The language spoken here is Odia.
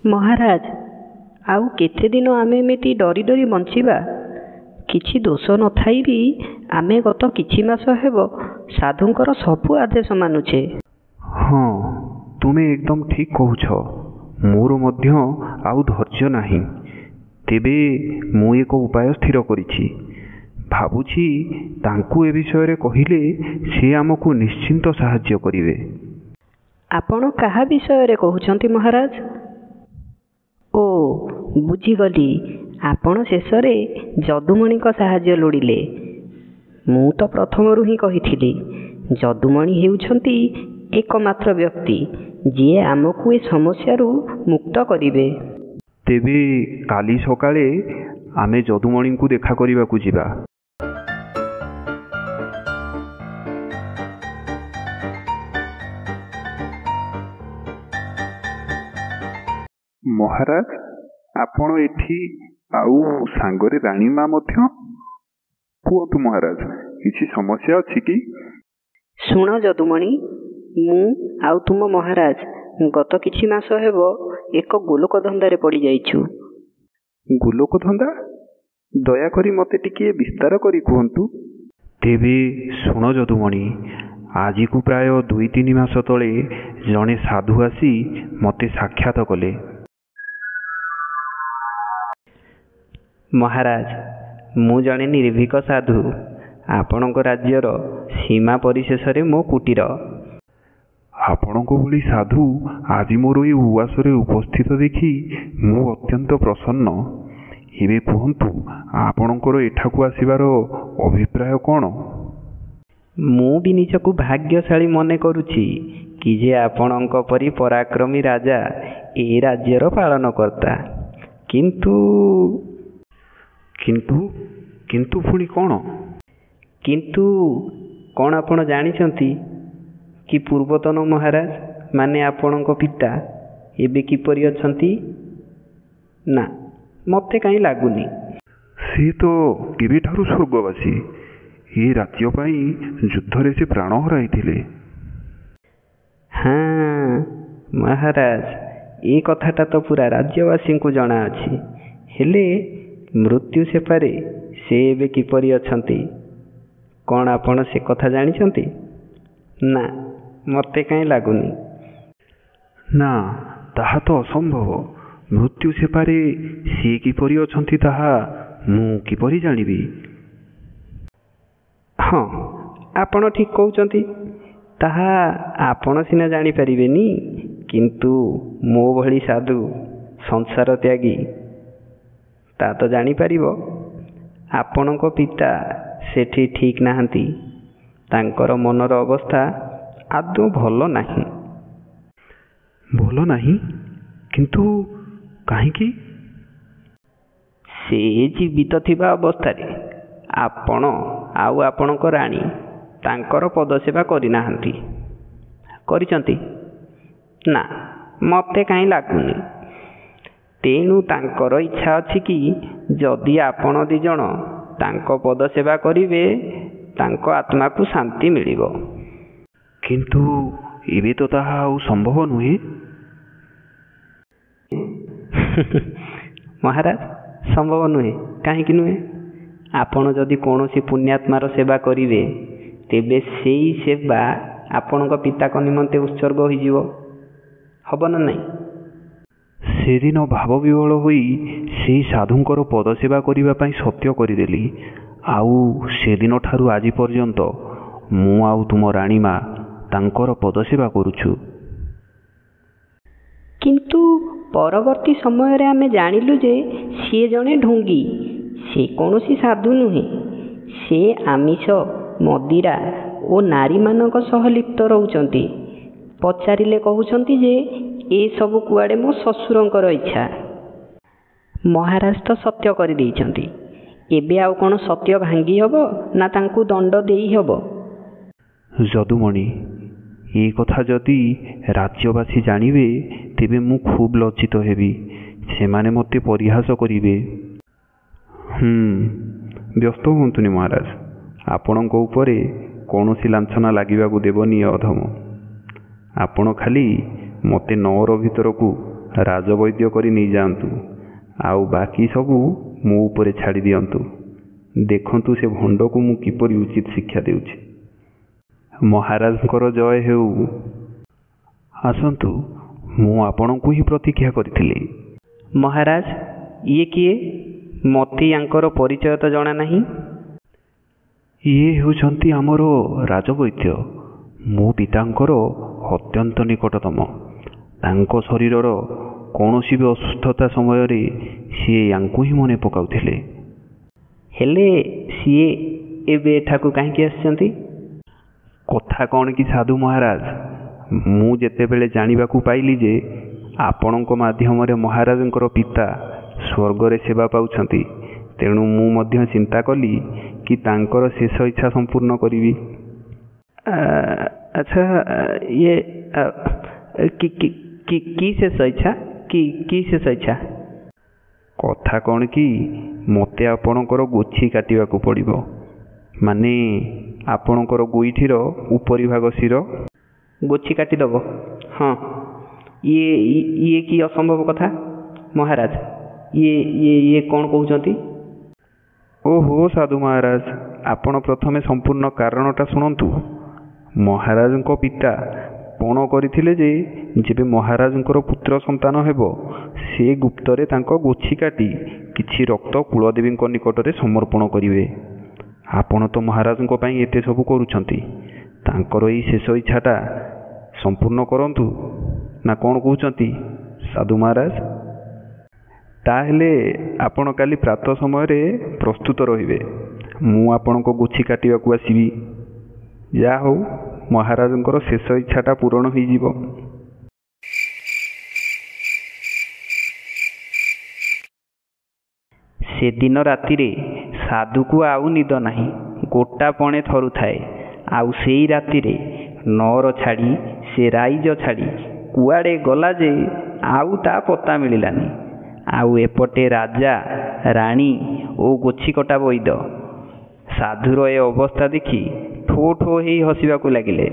ମହାରାଜ, ଆଉ କେତେଦିନ ଆମେ ଏମିତି ଡରି ଡରି ବଞ୍ଚିବା? କିଛି ଦୋଷ ନଥାଇ ବି ଆମେ ଗତ କିଛି ମାସ ହେବ ସାଧୁଙ୍କର ସବୁ ଆଦେଶ ମାନୁଛେ। ହଁ, ତୁମେ ଏକଦମ ଠିକ୍ କହୁଛ। ମୋର ମଧ୍ୟ ଆଉ ଧୈର୍ଯ୍ୟ ନାହିଁ। ତେବେ ମୁଁ ଏକ ଉପାୟ ସ୍ଥିର କରିଛି। ଭାବୁଛି ତାଙ୍କୁ ଏ ବିଷୟରେ କହିଲେ ସେ ଆମକୁ ନିଶ୍ଚିତ ସାହାଯ୍ୟ କରିବେ। ଆପଣ କାହା ବିଷୟରେ କହୁଛନ୍ତି ମହାରାଜ? ଓ, ବୁଝିଗଲି, ଆପଣ ଶେଷରେ ଯଦୁମଣିଙ୍କ ସାହାଯ୍ୟ ଲୋଡ଼ିଲେ। ମୁଁ ତ ପ୍ରଥମରୁ ହିଁ କହିଥିଲି, ଯଦୁମଣି ହେଉଛନ୍ତି ଏକମାତ୍ର ବ୍ୟକ୍ତି ଯିଏ ଆମକୁ ଏ ସମସ୍ୟାରୁ ମୁକ୍ତ କରିବେ। ତେବେ କାଲି ସକାଳେ ଆମେ ଯଦୁମଣିଙ୍କୁ ଦେଖା କରିବାକୁ ଯିବା। ମହାରାଜ, ଆପଣ ଏଠି, ଆଉ ସାଙ୍ଗରେ ରାଣୀମା ମଧ୍ୟ? କୁହନ୍ତୁ ମହାରାଜ, କିଛି ସମସ୍ୟା ଅଛି କି? ଶୁଣ ଯଦୁମଣି, ମୁଁ ଆଉ ତୁମ ମହାରାଜ ଗତ କିଛି ମାସ ହେବ ଏକ ଗୋଲକ ଧନ୍ଦାରେ ପଡ଼ିଯାଇଛୁ। ଗୋଲକ ଧନ୍ଦା? ଦୟାକରି ମୋତେ ଟିକିଏ ବିସ୍ତାର କରି କୁହନ୍ତୁ। ତେବେ ଶୁଣ ଯଦୁମଣି, ଆଜିକୁ ପ୍ରାୟ 2-3 ମାସ ତଳେ ଜଣେ ସାଧୁ ଆସି ମୋତେ ସାକ୍ଷାତ କଲେ। ମହାରାଜ, ମୁଁ ଜଣେ ନିର୍ଭୀକ ସାଧୁ। ଆପଣଙ୍କ ରାଜ୍ୟର ସୀମା ପରିଶେଷରେ ମୋ କୁଟୀର। ଆପଣଙ୍କ ଭଳି ସାଧୁ ଆଜି ମୋର ଏ ଉଆସରେ ଉପସ୍ଥିତ ଦେଖି ମୁଁ ଅତ୍ୟନ୍ତ ପ୍ରସନ୍ନ। ଏବେ କୁହନ୍ତୁ, ଆପଣଙ୍କର ଏଠାକୁ ଆସିବାର ଅଭିପ୍ରାୟ କ'ଣ? ମୁଁ ବି ନିଜକୁ ଭାଗ୍ୟଶାଳୀ ମନେ କରୁଛି କି ଯେ ଆପଣଙ୍କ ପରି ପରାକ୍ରମୀ ରାଜା ଏ ରାଜ୍ୟର ପାଳନକର୍ତ୍ତା। କିନ୍ତୁ କିନ୍ତୁ? କିନ୍ତୁ ପୁଣି କ'ଣ? କିନ୍ତୁ କ'ଣ ଆପଣ ଜାଣିଛନ୍ତି କି ପୂର୍ବତନ ମହାରାଜ, ମାନେ ଆପଣଙ୍କ ପିତା, ଏବେ କିପରି ଅଛନ୍ତି? ନା, ମୋତେ କାହିଁ ଲାଗୁନି। ସେ ତ କେବେଠାରୁ ସ୍ୱର୍ଗବାସୀ। ଏ ରାଜ୍ୟ ପାଇଁ ଯୁଦ୍ଧରେ ସେ ପ୍ରାଣ ହରାଇଥିଲେ। ହଁ ମହାରାଜ, ଏ କଥାଟା ତ ପୂରା ରାଜ୍ୟବାସୀଙ୍କୁ ଜଣାଅଛି। ହେଲେ ମୃତ୍ୟୁ ସେପାରେ ସେ ଏବେ କିପରି ଅଛନ୍ତି, କ'ଣ ଆପଣ ସେ କଥା ଜାଣିଛନ୍ତି? ନା, ମୋତେ କାହିଁ ଲାଗୁନି। ନା, ତାହା ତ ଅସମ୍ଭବ। ମୃତ୍ୟୁ ସେପାରେ ସିଏ କିପରି ଅଛନ୍ତି ତାହା ମୁଁ କିପରି ଜାଣିବି? ହଁ, ଆପଣ ଠିକ୍ କହୁଛନ୍ତି। ତାହା ଆପଣ ସିନା ଜାଣିପାରିବେନି, କିନ୍ତୁ ମୋ ଭଳି ସାଧୁ ସଂସାର ତ୍ୟାଗୀ ତା ତ ଜାଣିପାରିବ। ଆପଣଙ୍କ ପିତା ସେଠି ଠିକ୍ ନାହାନ୍ତି। ତାଙ୍କର ମନର ଅବସ୍ଥା ଆଦୌ ଭଲ ନାହିଁ। ଭଲ ନାହିଁ? କିନ୍ତୁ କାହିଁକି? ସେ ଜୀବିତ ଥିବା ଅବସ୍ଥାରେ ଆପଣ ଆଉ ଆପଣଙ୍କ ରାଣୀ ତାଙ୍କର ପଦସେବା କରିନାହାନ୍ତି। କରିଛନ୍ତି? ନା, ମୋତେ କାହିଁ ଲାଗୁନି। ତେଣୁ ତାଙ୍କର ଇଚ୍ଛା ଅଛି କି ଯଦି ଆପଣ ଦିଜଣ ତାଙ୍କ ପଦସେବା କରିବେ, ତାଙ୍କ ଆତ୍ମାକୁ ଶାନ୍ତି ମିଳିବ। କିନ୍ତୁ ଏବେ ତ ତାହା ଆଉ ସମ୍ଭବ ନୁହେଁ। ମହାରାଜ, ସମ୍ଭବ ନୁହେଁ? କାହିଁକି ନୁହେଁ? ଆପଣ ଯଦି କୌଣସି ପୁଣ୍ୟାତ୍ମାର ସେବା କରିବେ, ତେବେ ସେଇ ସେବା ଆପଣଙ୍କ ପିତାଙ୍କ ନିମନ୍ତେ ଉତ୍ସର୍ଗ ହୋଇଯିବ। ହେବ ନା ନାହିଁ? ସେଦିନ ଭାବବିହ୍ୱଳ ହୋଇ ସେଇ ସାଧୁଙ୍କର ପଦସେବା କରିବା ପାଇଁ ସତ୍ୟ କରିଦେଲି। ଆଉ ସେଦିନଠାରୁ ଆଜି ପର୍ଯ୍ୟନ୍ତ ମୁଁ ଆଉ ତୁମ ରାଣୀମା ତାଙ୍କର ପଦସେବା କରୁଛୁ। କିନ୍ତୁ ପରବର୍ତ୍ତୀ ସମୟରେ ଆମେ ଜାଣିଲୁ ଯେ ସିଏ ଜଣେ ଢୋଙ୍ଗୀ। ସେ କୌଣସି ସାଧୁ ନୁହେଁ। ସେ ଆମିଷ, ମଦିରା ଓ ନାରୀମାନଙ୍କ ସହ ଲିପ୍ତ ରହୁଛନ୍ତି। ପଚାରିଲେ କହୁଛନ୍ତି ଯେ ଏସବୁ କୁଆଡ଼େ ମୋ ଶ୍ୱଶୁରଙ୍କର ଇଚ୍ଛା। ମହାରାଜ ତ ସତ୍ୟ କରିଦେଇଛନ୍ତି। ଏବେ ଆଉ କ'ଣ ସତ୍ୟ ଭାଙ୍ଗି ହେବ ନା ତାଙ୍କୁ ଦଣ୍ଡ ଦେଇହେବ? ଯଦୁମଣି, ଏ କଥା ଯଦି ରାଜ୍ୟବାସୀ ଜାଣିବେ ତେବେ ମୁଁ ଖୁବ୍ ଲଜ୍ଜିତ ହେବି। ସେମାନେ ମୋତେ ପରିହାସ କରିବେ। ବ୍ୟସ୍ତ ହୁଅନ୍ତୁନି ମହାରାଜ, ଆପଣଙ୍କ ଉପରେ କୌଣସି ଲାଞ୍ଛନା ଲାଗିବାକୁ ଦେବନି ଏ ଅଧମ। ଆପଣ ଖାଲି ମୋତେ ନଅର ଭିତରକୁ ରାଜବୈଦ୍ୟ କରି ନେଇଯାଆନ୍ତୁ, ଆଉ ବାକି ସବୁ ମୋ ଉପରେ ଛାଡ଼ି ଦିଅନ୍ତୁ। ଦେଖନ୍ତୁ ସେ ଭଣ୍ଡକୁ ମୁଁ କିପରି ଉଚିତ ଶିକ୍ଷା ଦେଉଛି। ମହାରାଜଙ୍କର ଜୟ ହେଉ। ଆସନ୍ତୁ, ମୁଁ ଆପଣଙ୍କୁ ହିଁ ପ୍ରତୀକ୍ଷା କରିଥିଲି। ମହାରାଜ, ଇଏ କିଏ? ମୋତେ ୟାଙ୍କର ପରିଚୟ ତ ଜଣା ନାହିଁ। ଇଏ ହେଉଛନ୍ତି ଆମର ରାଜବୈଦ୍ୟ, ମୋ ପିତାଙ୍କର ଅତ୍ୟନ୍ତ ନିକଟତମ। ତାଙ୍କ ଶରୀରର କୌଣସି ବି ଅସୁସ୍ଥତା ସମୟରେ ସିଏ ୟାଙ୍କୁ ହିଁ ମନେ ପକାଉଥିଲେ। ହେଲେ ସିଏ ଏବେ ଏଠାକୁ କାହିଁକି ଆସିଛନ୍ତି? କଥା କ'ଣ କି ସାଧୁ ମହାରାଜ, ମୁଁ ଯେତେବେଳେ ଜାଣିବାକୁ ପାଇଲି ଯେ ଆପଣଙ୍କ ମାଧ୍ୟମରେ ମହାରାଜଙ୍କର ପିତା ସ୍ୱର୍ଗରେ ସେବା ପାଉଛନ୍ତି, ତେଣୁ ମୁଁ ମଧ୍ୟ ଚିନ୍ତା କଲି କି ତାଙ୍କର ଶେଷ ଇଚ୍ଛା ସମ୍ପୂର୍ଣ୍ଣ କରିବି। ଆଚ୍ଛା, ଇଏ କି ଶେଷ ଇଚ୍ଛା? କି ଶେଷ ଇଚ୍ଛା? କଥା କ'ଣ କି, ମୋତେ ଆପଣଙ୍କର ଗୋଛି କାଟିବାକୁ ପଡ଼ିବ, ମାନେ ଆପଣଙ୍କର ଗୋଇଠିର ଉପରିଭାଗ ଶିର। ଗୋଛି କାଟିଦେବ? ହଁ, ଇଏ କି ଅସମ୍ଭବ କଥା ମହାରାଜ! ଇଏ କ'ଣ କହୁଛନ୍ତି? ଓହୋ ସାଧୁ ମହାରାଜ, ଆପଣ ପ୍ରଥମେ ସମ୍ପୂର୍ଣ୍ଣ କାରଣଟା ଶୁଣନ୍ତୁ। ମହାରାଜଙ୍କ ପିତା ପଣ କରିଥିଲେ ଯେ ଯେବେ ମହାରାଜଙ୍କର ପୁତ୍ର ସନ୍ତାନ ହେବ, ସେ ଗୁପ୍ତରେ ତାଙ୍କ ଗୋଛି କାଟି କିଛି ରକ୍ତ କୁଳଦେବୀଙ୍କ ନିକଟରେ ସମର୍ପଣ କରିବେ। ଆପଣ ତ ମହାରାଜଙ୍କ ପାଇଁ ଏତେ ସବୁ କରୁଛନ୍ତି, ତାଙ୍କର ଏଇ ଶେଷ ଇଚ୍ଛାଟା ସମ୍ପୂର୍ଣ୍ଣ କରନ୍ତୁ ନା, କ'ଣ କହୁଛନ୍ତି ସାଧୁ ମହାରାଜ? ତାହେଲେ ଆପଣ କାଲି ପ୍ରାତଃ ସମୟରେ ପ୍ରସ୍ତୁତ ରହିବେ, ମୁଁ ଆପଣଙ୍କ ଗୋଛି କାଟିବାକୁ ଆସିବି। ଯାହା ହେଉ, ମହାରାଜଙ୍କର ଶେଷ ଇଚ୍ଛାଟା ପୂରଣ ହୋଇଯିବ। ସେଦିନ ରାତିରେ ସାଧୁକୁ ଆଉ ନିଦ ନାହିଁ, ଗୋଟାପଣେ ଥରୁଥାଏ। ଆଉ ସେଇ ରାତିରେ ନଅର ଛାଡ଼ି, ସେ ରାଇଜ ଛାଡ଼ି କୁଆଡ଼େ ଗଲା ଯେ ଆଉ ତା ପତ୍ତା ମିଳିଲାନି। ଆଉ ଏପଟେ ରାଜା, ରାଣୀ ଓ ଗୋଛିକଟା ବଇଦ ସାଧୁର ଏ ଅବସ୍ଥା ଦେଖି ଠୋ ଠୋ ହେଇ ହସିବାକୁ ଲାଗିଲେ।